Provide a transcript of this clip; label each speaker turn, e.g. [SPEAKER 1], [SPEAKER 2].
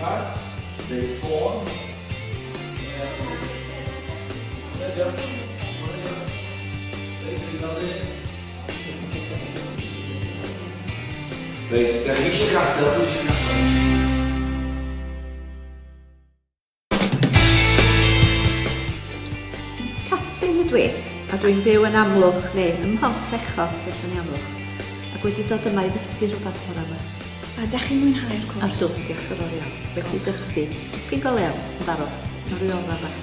[SPEAKER 1] iPad, neu ffôn. Reit, da chi eisiau gadael, dwi eisiau gadael.
[SPEAKER 2] Catherine ydw i, a dwi'n byw yn Amlwch, neu ym Mhorth Llechod, tu allan i Amlwch, ac wedi dod yma i ddysgu rhywbeth bore yma.
[SPEAKER 3] A dach chi'n mwynhau'r cwrs?
[SPEAKER 2] Ydw, diolch yn fawr iawn. Wedi dysgu dipyn go lew yn barod, yn rhy orau bach.